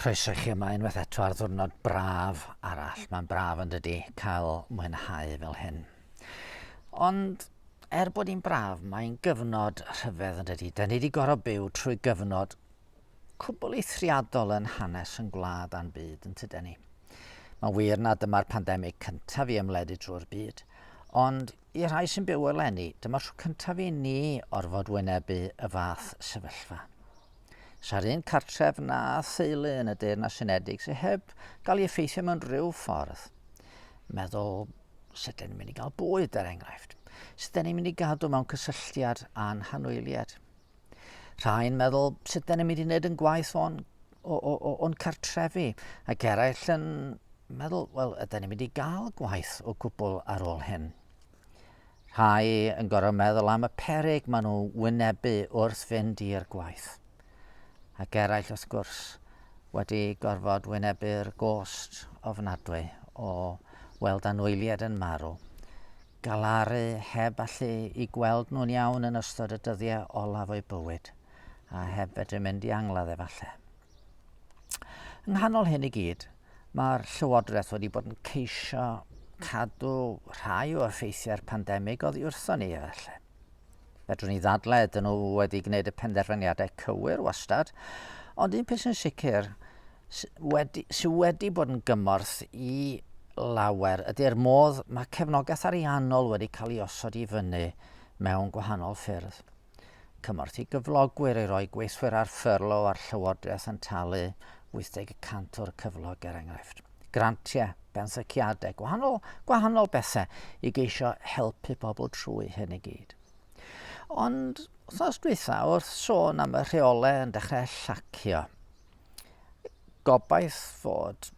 Croeso i chi yma unwaith eto ar ddwrnod braf arall. Mae'n braf yn dydy cael mwynhau fel hyn. Ond er bod hi'n braf, mae'n gyfnod rhyfedd yn dydy. Da ni wedi gorfod byw trwy gyfnod cwbl eithriadol yn hanes yn gwlad a'n byd yn tyden ni. Mae'n wir nad dyma'r pandemig cyntaf i ymledu drwy'r byd, ond i rhai sy'n byw eleni, dyma'r tro cyntaf i ni orfod wynebu y fath sefyllfa. Sa'r un cartref na theulu yn y Deyrnas Unedig sydd heb gael ei effeithio mewn rhyw ffordd. Meddwl sut dyn ni'n mynd i gael bwyd, er enghraifft. Sut dyn ni'n mynd i gadw mewn cysylltiad â'n hanwyliad. Rhai'n meddwl sut dyn ni'n mynd i wneud yn gwaith o'n, o, o, o, o'n cartrefi, ac eraill yn meddwl, wel, ydyn ni'n mynd i gael gwaith o gwbl ar ôl hyn. Rhai yn gorfod meddwl am y peryg maen nhw wynebu wrth fynd i'r gwaith. Ac eraill, wrth gwrs, wedi gorfod wynebu'r gost ofnadwy o weld anwyliaid yn marw. Galaru heb allu i gweld nhw'n iawn yn ystod y dyddiau olaf o'u bywyd, a heb fedru mynd i angladd efallai. Yng nghanol hyn i gyd, mae'r Llywodraeth wedi bod yn ceisio cadw rhai o effeithiau'r pandemig oddi wrthon ni efallai. Fedrwn ni ddadlau ydyn nhw wedi gwneud y penderfyniadau cywir wastad, ond un peth sy'n sicr wedi, sydd wedi bod yn gymorth i lawer ydy'r modd mae cefnogaeth ariannol wedi cael ei osod i fyny mewn gwahanol ffyrdd. Cymorth i gyflogwyr i roi gweithwyr ar ffyrlo a'r llywodraeth yn talu 80 y cant o'r cyflog er enghraifft. Grantiau, benthyciadau, gwahanol, gwahanol bethau i geisio helpu pobl trwy hyn i gyd. Ond wythnos dwytha, wrth sôn am y rheolau yn dechrau llacio, gobaith fod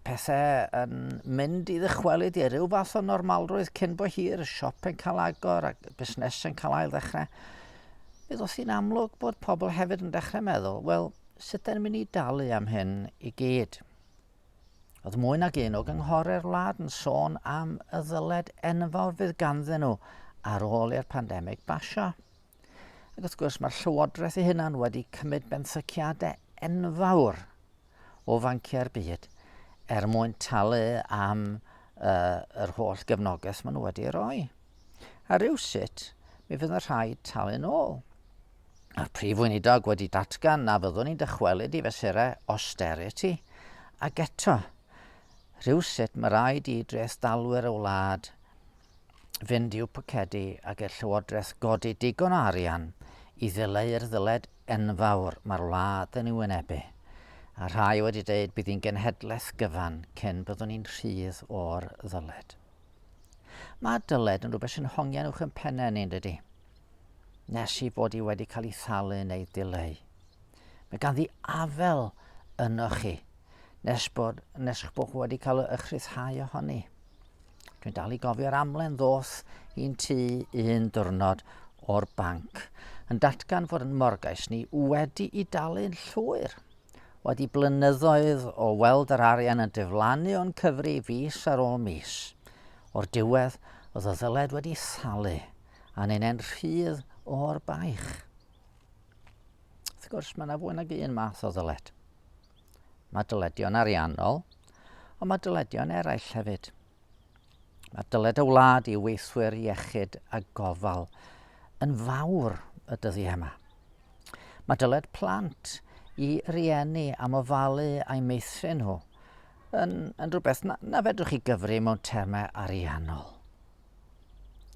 pethau yn mynd i ddychwelyd i ryw fath o normalrwydd cyn bo hir, y siop yn cael agor ac busnesau'n cael ail ddechrau. Mi ddoth hi'n amlwg bod pobl hefyd yn dechrau meddwl, wel, sut dyn ni'n mynd i dalu am hyn i gyd? Oedd mwy nag un o gynghorau'r wlad yn sôn am y ddyled enfawr fydd ganddyn nhw ar ôl i'r pandemig basio. Ac wrth gwrs mae'r Llywodraeth ei hunan wedi cymryd benthyciadau enfawr o fanciau'r byd er mwyn talu am uh, yr holl gefnogaeth maen nhw wedi ei roi. A rhywsut, mi fydd yn rhaid talu'n ôl. A'r prif weinidog wedi datgan na fyddwn ni'n dychwelyd i fesurau austerity, ac eto, rhywsut mae rhaid i drethdalwyr y wlad fynd i'w pocedi ac i'r Llywodraeth godi digon o arian i ddileu'r ddyled enfawr mae'r wlad yn ei wynebu, a rhai wedi dweud bydd hi'n genhedlaeth gyfan cyn byddwn ni'n rhydd o'r ddyled. Mae dyled yn rhywbeth sy'n hongian uwch yn pennau ni, yn dydy? Nes i bod i wedi cael ei thalu neu dileu. Mae ganddi afel yno chi, nes bod, nes bod wedi cael eich rhyddhau ohoni. Dwi'n dal i gofio'r amlen ddoth i'n tŷ un diwrnod o'r banc yn datgan fod yn morgais ni wedi'i dalu'n llwyr. Wedi blynyddoedd o weld yr arian yn diflannu o'n cyfri fis ar ôl mis. O'r diwedd, oedd y ddyled wedi thalu, a ni'n rhydd o'r baich. Wrth gwrs, mae yna fwy nag un math o ddyled. Mae dyledion ariannol, ond mae dyledion eraill hefyd. Mae dyled y wlad i weithwyr iechyd a gofal yn fawr y dyddiau yma. Mae dyled plant i rieni am ofalu a'i meithrin nhw yn, yn rhywbeth na, na fedrwch chi gyfri mewn termau ariannol.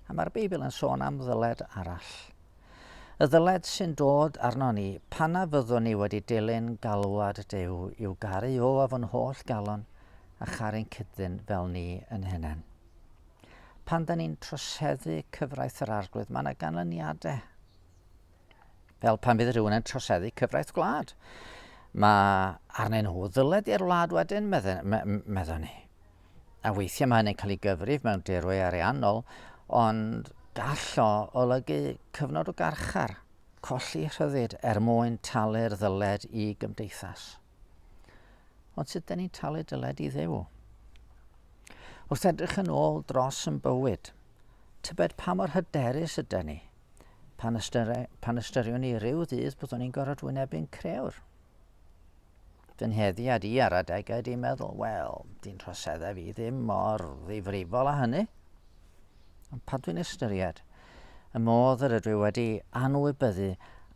A mae'r Beibl yn sôn am ddyled arall. Y ddyled sy'n dod arnon ni pan na fyddwn ni wedi dilyn galwad Duw i'w garu o a fo'n holl galon a charu'n cyd-ddyn fel ni yn hunain. Pan da ni'n troseddu cyfraith yr Arglwydd, mae yna ganlyniadau. Fel pan fydd rhywun yn troseddu cyfraith gwlad. Mae arnyn nhw ddyled i'r wlad wedyn, meddwn ni. A weithiau mae hynny'n cael ei gyfrif mewn dirwy ariannol, ond gall o olygu cyfnod o garchar, colli rhyddid er mwyn talu'r ddyled i gymdeithas. Ond sut dyn ni'n talu dyled i Dduw? Wrth edrych yn ôl dros yn bywyd, tybed pa mor hyderus ydyn ni pan, ystyri, pan ystyriwn ni ryw ddydd byddwn ni'n gorfod wynebu'n crewr. Fy nheddiad i ar adegau 'di meddwl, wel, di'n troseddau fi ddim mor ddifrifol â hynny. Ond pan dwi'n ystyried y modd yr ydw i wedi anwybyddu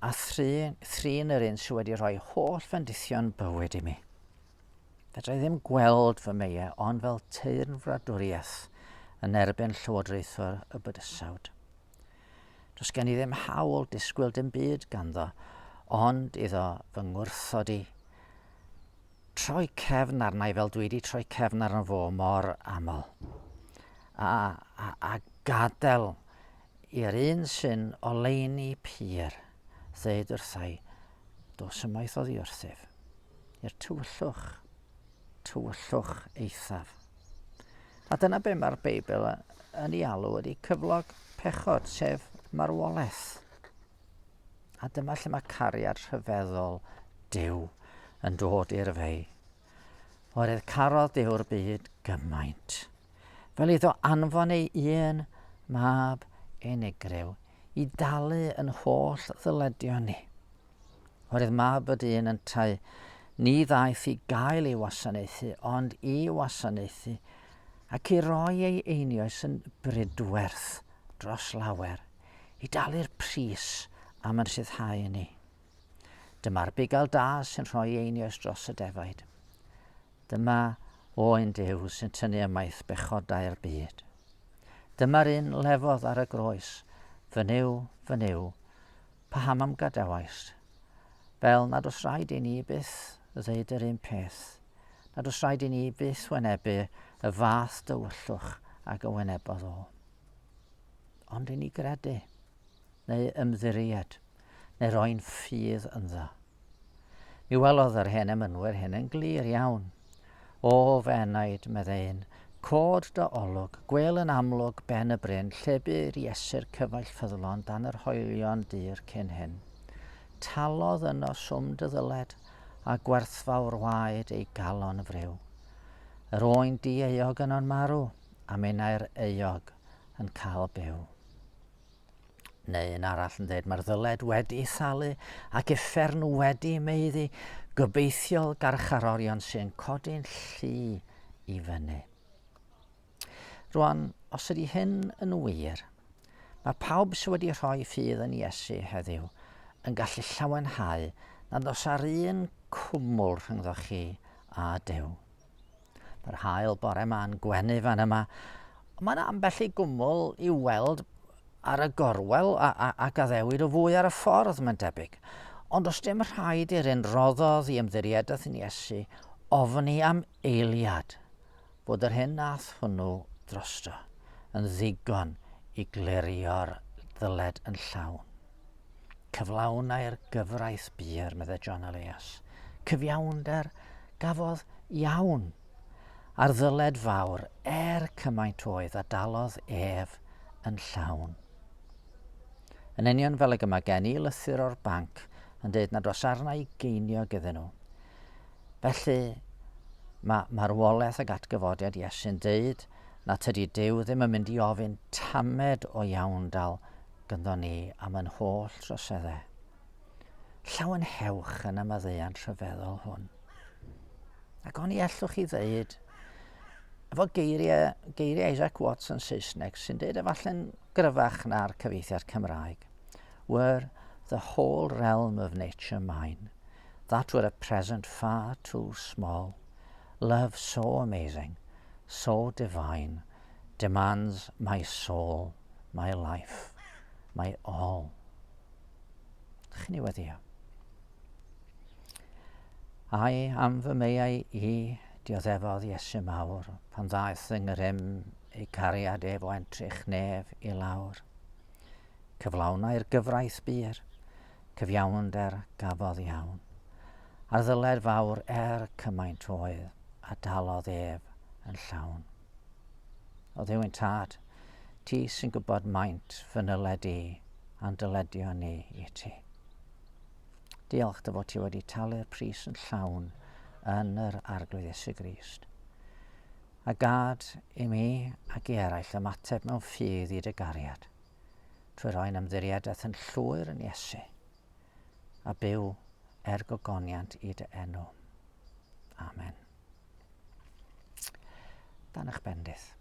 a thrin, thrin yr un sydd wedi rhoi holl fendithion bywyd i mi. Fedra i ddim gweld fy meiau ond fel teyrnfradwriaeth yn erbyn llywodraethwr y bydysawd. Does gen i ddim hawl disgwyl dim byd ganddo, ond iddo fy ngwrthod i. Troi cefn arna i fel dwi wedi troi cefn arno fo mor aml. A, a, a gadael i'r un sy'n oleuni pur ddeud wrthai, dos ymaith oddi wrthyf, i'r tywyllwch, tywyllwch eithaf. A dyna be mae'r Beibl yn ei alw ydy cyflog pechod, sef marwolaeth. A dyma lle mae cariad rhyfeddol Duw yn dod i'r fei. Oherwydd carodd Duw'r byd gymaint, fel iddo anfon ei un mab unigryw i dalu yn holl ddyledion ni. Oherwydd mab y dyn yntau, ni ddaeth i gael ei wasanaethu, ond i wasanaethu, ac i roi ei einioes yn bridwerth dros lawer, i dalu'r pris am yn rhyddhau ni. Dyma'r bugail da sy'n rhoi einioes dros y defaid. Dyma oen Duw sy'n tynnu ymaith bechodau'r byd. Dyma'r un lefodd ar y groes, fy Nuw, fy Nuw, paham am gadawaist? Fel nad oes rhaid i ni byth ddeud yr un peth, nad oes rhaid i ni byth wynebu y fath dywyllwch ag y wynebodd o. Ond i ni gredu, neu ymddiried, neu roi'n ffydd ynddo. Mi welodd yr hen emynwyr hyn yn glir iawn. O, fy enaid, meddai un, cod dy olwg, gwel yn amlwg ben y bryn lle bu'r Iesu'r cyfaill ffyddlon dan yr hoelion dur cyn hyn. Talodd yno swm dy ddyled, a gwerthfawr waed ei galon friw. Yr oen di-euog yno'n marw, a minnau'r euog yn cael byw. Neu un arall yn dweud, mae'r ddyled wedi thalu ac uffern wedi meiddi, gobeithiol garcharorion sy'n codi'n llu i fyny. Rwan, os ydy hyn yn wir, mae pawb sydd wedi rhoi ffydd yn Iesu heddiw yn gallu llawenhau nad oes ar un cwmwl rhyngddo chi a Duw. Mae'r haul bore yma'n gwenu fan yma. Ond mae yna ambell i gwmwl i'w weld ar y gorwel a, a, ac addewid o fwy ar y ffordd, mae'n debyg. Ond os dim rhaid i'r un roddodd i ymddiriedaeth yn Iesu ofni am eiliad fod yr hyn nath hwnnw drosto yn ddigon i glirio'r ddyled yn llawn. Cyflawnai'r gyfraith bur, meddai John Elias. Cyfiawnder gafodd iawn a'r ddyled fawr er cymaint oedd a dalodd ef yn llawn. Yn union fel ag y mae gen i lythyr o'r banc yn dweud nad oes arna i geiniog iddyn nhw. Felly, mae marwolaeth ac atgyfodiad Iesu'n dweud na tydi Duw ddim yn mynd i ofyn tamed o iawndal gynddo ni am yn holl droseddau. Llawenhewch yn y maddeuant rhyfeddol hwn. Ac oni ellwch chi ddeud, efo geiriau, geiriau Isaac Watts yn Saesneg, sy'n deud efallai'n gryfach na'r cyfieithiad Cymraeg. Were the whole realm of nature mine, that were a present far too small. Love so amazing, so divine, demands my soul, my life, my all. Dych chi'n ei weddio? Ai am fy meiau i dioddefodd Iesu mawr pan ddaeth yng ngrym ei cariad ef o entrych nef i lawr. Cyflawnai'r gyfraith bur, cyfiawnder gafodd iawn. A'r ddyled fawr er cymaint oedd a dalodd ef yn llawn. O Dduw ein Tad, ti sy'n gwybod maint fy nyled i a'n dyledion ni i ti. Diolch dy fod ti wedi talu'r pris yn llawn yn yr Arglwydd Iesu Grist. A gad i mi ac i eraill ymateb mewn ffydd i dy gariad, trwy roi'n ymddiriedaeth yn llwyr yn Iesu, a byw er gogoniant i dy enw. Dan eich bendith.